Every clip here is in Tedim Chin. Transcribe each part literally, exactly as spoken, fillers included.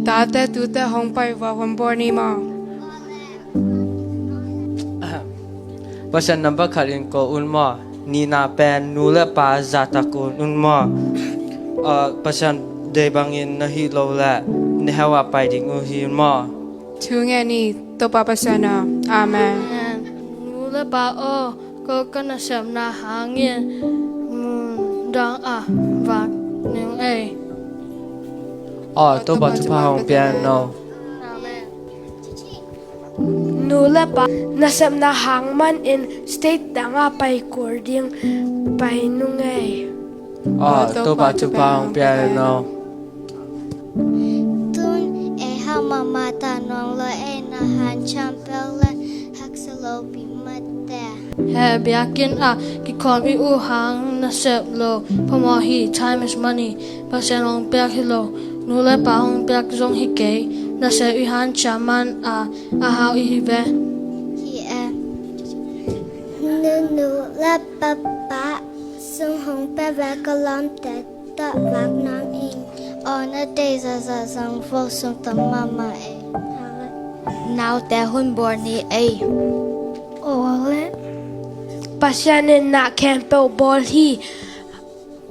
Tate tute hong pai vua hun bawl ni maw? Pasian nambat khat in ko un maw? Nihna pen nu le pa zahtak un un maw? Ah, Pasian deih bangin na hih lo le na hell ah pai ding uh hi maw? Thu ngen ni, Topa Pasian aw. Amen. Amen. Nu le pa aw, ko ka nasepna hangin mun dang ah vak ning ei. Aw, Topa thupha hong pia in aw. Amen. Nu le pa, nasepna hang manin state dang ah pai kul ding pai nung ei. Aw, Topa thupha hong pia in aw. Tun ei hau mahmah ta nuam lo ei, na hanciam peuh le haksa lopi mate. He biakinn ah kikhawm i uh hang nasep lo phamawh hi, time is money. Pasian hong piak hi lo, nu le pa hong piak zong hi kei. Nasep i hanciam man a, a hau i hi ve. Hi e. Nunu le papa, sum hong pia ve, ka lawmte tawh vak nuam ing. Aw, na deih zahzah zong vo, sum tam mahmah ei. Naute hun bawl ni ei. Aw le, Pasian in na khempeuh bawl hi.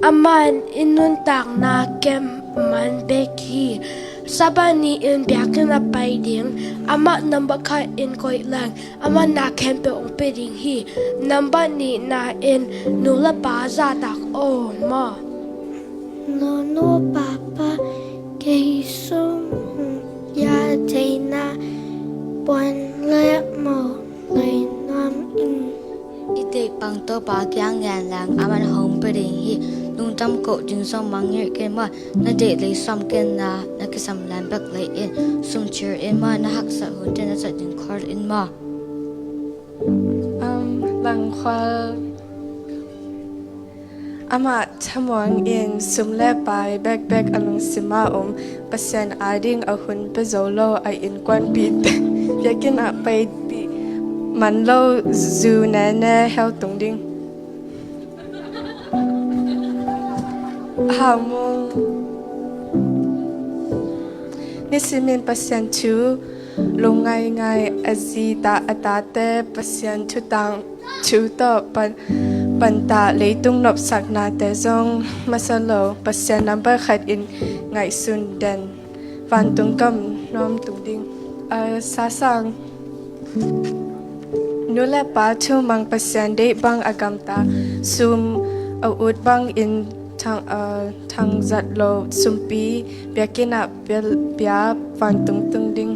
Aman i nuntakna kem man bek hi. Sabbath ni-in biakinn a pai ding, amah nambat khat in koih leng, amah na khempeuh hong pia ding hi. Nambat nihna in nu le pa zahtak aw maw? Nunu papa, kei sum hong pia theihna puan le maw lei nuam ing. I deih bang Topa kiang ngen leng, aman hong pia ding hi. Lungdam koh ding zong mangngilh kei maw? Na deih lei sawm kei na, na kisam lem bek lei in, sum cir in maw, na haksat hunte na zat ding khual in maw? Um, langkhual. Amah thamuang in sum le pai bekbek a lungsim ah om, Pasian ading a hun pia zo lo a innkuanpihte biakinn ah paipih man lo, zu nene hell tung ding. Hau mung. Nisimin Pasian thu lungngaingai a zi ta a tate Pasian thutang thu tawh pan, pantah leitung nopsaknate zong masa lo, Pasian nambat khat in ngaihsun den, vantung gam nuam tung ding. A sasang. Nu le pa thumang Pasian deih bang a gamta, sum a ut bangin thang, a, thangzat lo sumpi biakinn ah pia, pia vantung tung ding.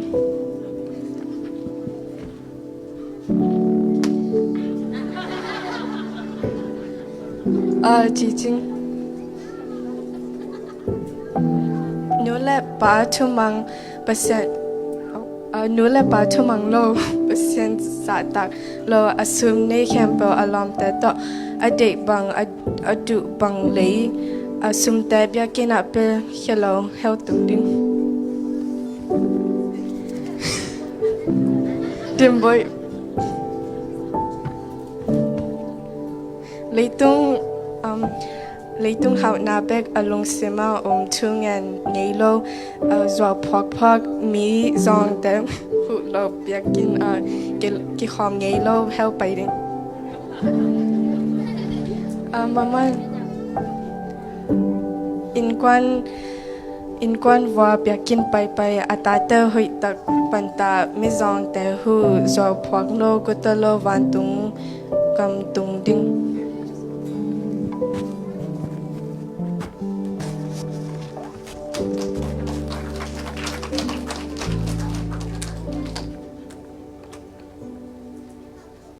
A, cicing. Nu le pa thumang Pasian, a, nu le pa thumang lo, Pasian zahtak lo, a sum nei khempeuh a lawmte tawh a deih bang, a, a duh bang lei, a sumte biakinn ah pia khia lo, hell tung ding. Dimboi. Leitung, um, leitung hauhna bek a lungsim ah om, thu ngen ngei lo, uh, zuau phuakphuak, mi zawngte huh lo, biakinn ah ki, kikhawm ngei lo, hell pai ding. Uh, maman, innkuan, innkuan vua biakinn paipai, a tate hoihtak pantah mizawngte huh zuau phuak lo, guta lo, vantung gam tung ding.